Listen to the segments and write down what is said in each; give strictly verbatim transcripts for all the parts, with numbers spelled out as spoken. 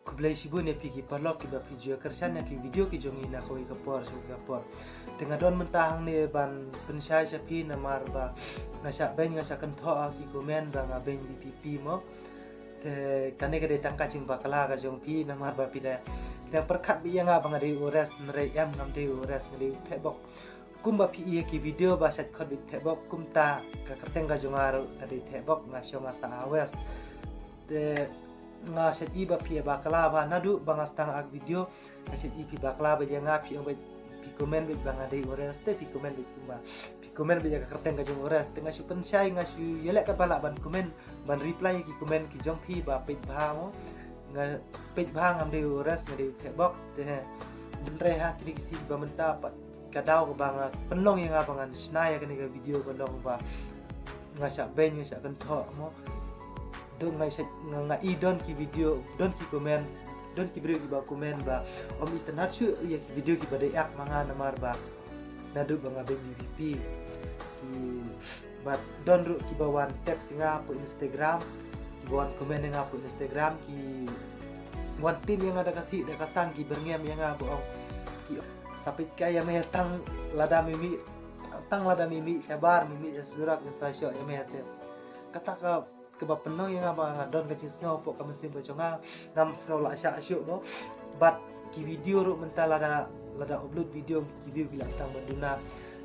Khublei shibun ïa phi ki paralok kiba phi ju ïa kyrshan ïa ki video ki jong ngi na kawei ka por sha kawei ka por. Te nga don mynta hangne ban pynshai sha phi namar ba nga shah beiñ nga shah kynthoh ha ki comment ba nga beiñ VPP mo. Te kane ka dei tang ka jingbakla ka jong phi namar ba phi la, phi la pyrkhat beit ïa nga ba nga dei u Ores, hynrei em, ngam dei u Ores, nga dei u Thehbok. Kumba phi i ha ki video ba shait khot beit Thehbok, kumta ka kyrteng ka jong nga ruh ka dei Thehbok, nga shong nga sah ha West. Te nga shait i ba phi bakla ba naduh ba nga sdang ak video, nga shait i phi bakla beit ïa nga, phi ong beit, phi comment beit ba nga dei u Ores, te phi comment beit kumba, phi comment beit ïa ka kyrteng ka jong u Ores. Te nga shu pynshai, nga shu ïaleh katba lah ban comment, ban reply ïa ki comment ki jong phi ba peit bha mo. Nga peit bha, ngam dei u Ores, nga dei u Thehbok. Te hynrei ha kine ki sngi ba mynta pat ka daw kaba nga pynlong ïa nga ba ngan shna ïa kane ka video ka long ba nga shah beiñ nga shah kynthoh mo. Don nga shah, nga, nga i don ki video, don ki comments, don ki briew kiba comment ba ym itynnad shuh ïa ki video kiba dei ak ma nga namar ba naduh ba nga beiñ VPP. Ki, bad don ruh kiba wan text ïa nga hapoh Instagram, kiba wan comment ïa nga hapoh Instagram, ki wan tim ïa nga da ka sih da ka sang, ki byrngem ïa nga ba ong, ki sa peit kai ïa me tang lada me mih, tang lada me mih shabar, me mih sha surok, ngin sa shoh ïa me te. Kata ka kaba pynlong ïa nga ba nga don ka jingsngew hapoh ka mynsiem ka jong nga, ngam sngew lah shah shuh mo. Bad ki video ruh mynta lada, lada upload video, ki view ki lah sdang ban duna.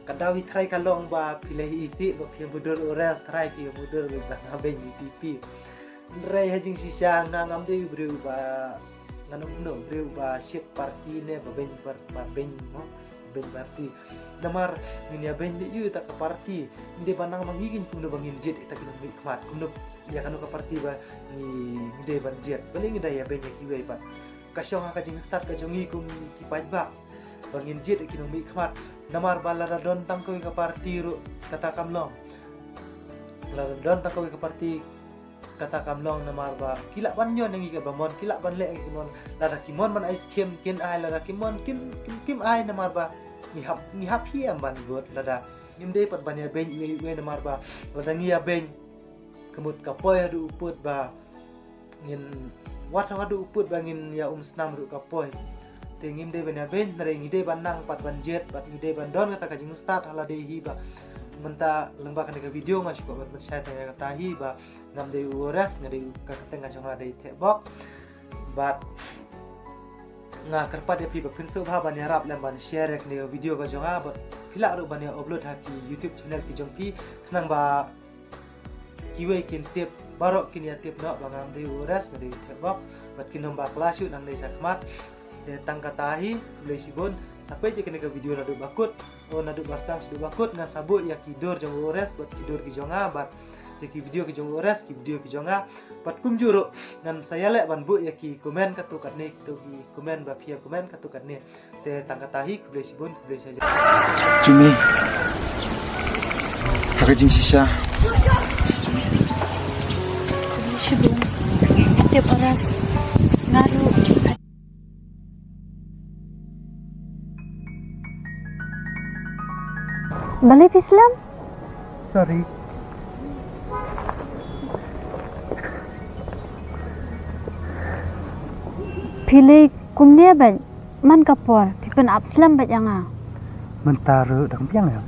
Ka daw hi tharai ka long ba phi la hi isih ba phi ïa mudui u Ores, tharai phi ïa mudui ba nga beiñ VPP. Hynrei ha jingshisha nga ngam dei u briew ba, ngan ong kumno, briew ba shit party ne ba beiñ par-, ba beiñ mo. Beiñ party. Namar ngin ïa beiñ beit ïa ita ka party, ngi dei ban nang ba ngi keiñ kumno ba ngin jied ita ki nongmihkhmat, kumno ïa kano ka party ba ngi, ngi dei ban jied. Balei ngi dei ïa beiñ ïa kiwei pat? Ka shong ha ka jingstad ka jong ngi kum ki paidbah ba ngin jied ïa ki nongmihkhmat. Namar ba lada don tang kawei ka party ruh kata kam long. Lada don tang kawei ka party kata kam long namar ba ki lah ban ñion ïa ngi kaba mon, ki lah ban leh ïa ngi kaba mon. Lada ki mon ban ai skim kin ai, lada ki mon kin, kin, kim ai namar ba ngi hap, ngi hap hi em ban vote. Lada ngim dei pat ban ïa beiñ iwei iwei namar ba lada ngi ïa beiñ, ka mut ka poi haduh u pud ba ngin, wat haduh u pud ba ngin ïa um snam ruh ka poi. Te ngim dei ban ïa beiñ, hynrei ngi dei ban nang pat ban jied, bad ngi dei ban don kata ka jingstad ha lade hi ba mynta lyngba kane ka video nga shu kwah ban pynshai tang ïa kata hi ba ngam dei u Ores, nga dei, ka kyrteng ka jong nga dei Thehbok. Bad nga kyrpad ïa phi ba phin sngewbha ban ïarap lem ban share ïa kane ka video ka jong nga, bad phi lah ruh ban ïa upload ha ki YouTube channel ki jong phi, khnang ba kiwei kin tip, baroh kin ïa tip noh ba ngam dei u Ores, nga dei u Thehbok, bad kin ym bakla shuh nangne shakhmat. Te tang kata hi, khublei shibun, sa peit ïa kane ka video naduh ba kut, o naduh ba sdang shaduh ba kut, ngan sa buh ïa ki dur jong u Ores bad ki dur ki jong nga, bad ïa ki video ki jong u Ores, ki video ki jong nga, bad kumjuh ruh ngan sa ïaleh ban buh ïa ki comment katto katne, kito ki comment ba phi ïa comment katto katne. Te tang kata hi, khublei shibun, khublei shihajar. Jumi. Ha ka jingshisha. Khublei shibun. Te paras. Nga ruh. Balei phi slem? Sorry. Phi leh kumne ban Man ka por, phi pynap slem bad ïa nga. Mynta ruh dang biang ïa.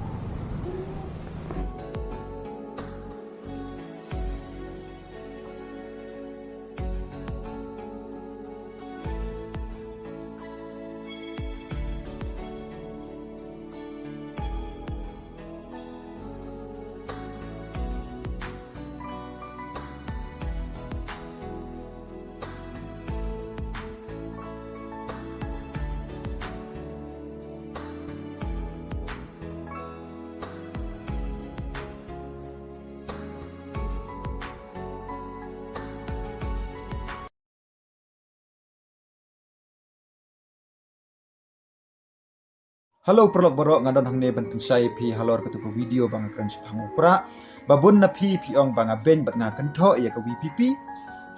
Hello paralok baroh, nga don hangne ban pynshai phi halor katu ka video ba nga kren shaphang u Prah. Ba bun na phi phi ong ba nga beiñ bad nga kynthoh ïa ka VPP.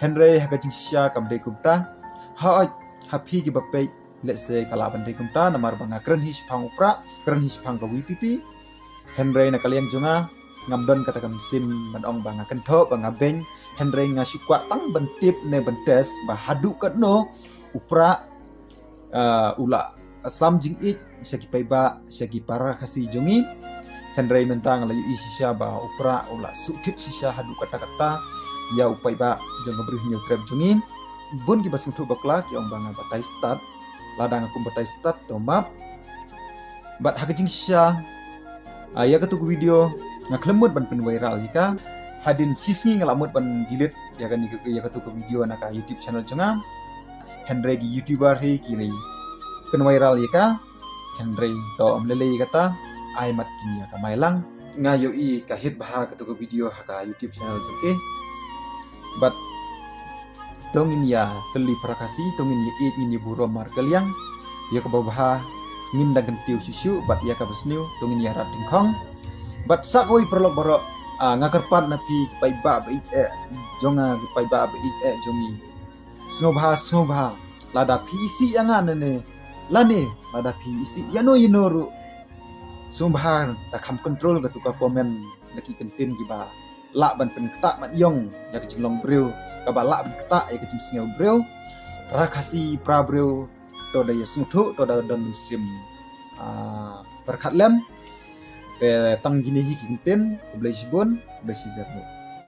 Hynrei ha ka jingshisha kam dei kumta. Hooid, ha phi kiba peit, let's say ka lah ban dei kumta namar ba nga kren hi shaphang u Prah, kren hi shaphang ka VPP. Hynrei na ka liang jong nga, ngam don kata ka mynsiem ban ong ba nga kynthoh ba nga beiñ Hynrei nga shu kwah tang ban tip ne ban test ba haduh katno u Prah, ah, u la sam jingïeit sha ki paidbah, sha ki para Khasi jong ngi. Hynrei mynta nga la ïohi shisha ba u Prah u la shu thied shisha haduh katta katta ïa u paidbah jong ka Bri Hynñiewtrep jong ngi. Bun kiba sngewthuh bakla ki ong ba nga batai stad. Lada nga kum batai stad to map. Bad ha ka jingshisha, ah, ïa katu ka video nga khlem mut ban pynviral ïa ka. Hadien shi sngi nga la mut ban delete ïa kane, ïa katu ka video na ka YouTube channel jong nga. Hynrei ki YouTuber hi ki la pynviral ïa ka. Hynrei to ym lei lei ïa kata, ai mat kine ïa ka mailang. Nga ïohi ka hit bha katu ka video ha ka YouTube channel jong ki. Bad to ngin ïa tylli para Khasi, to ngin ïa ïeit, ngin ïa burom markylliang. Ïa kaba bha ngin dang kyntiew shuh shuh, bad ïa kaba sniew to ngin ïa rat dyngkhong. Bad sa kawei paralok baroh, ah, nga kyrpad na phi ki paidbah ba ïeit eh jong nga, ki paidbah ba ïeit eh jong ngi. Sngewbha, sngewbha, lada phi isih ïa nga ne ne, lane lada phi isih ïano ïano ruh, sngewbha da kham control katu ka comment da ki kyntien kiba lah ban pynktah mat ïong ïa ka jinglong briew, kaba lah ban ktah ïa ka jingsngew briew. Para Khasi, para briew, to da ïa sngewthuh, to da don mynsiem, ah, pyrkhat lem. Te tang kine hi ki kyntien, khublei shibun, khublei shihajar nguh.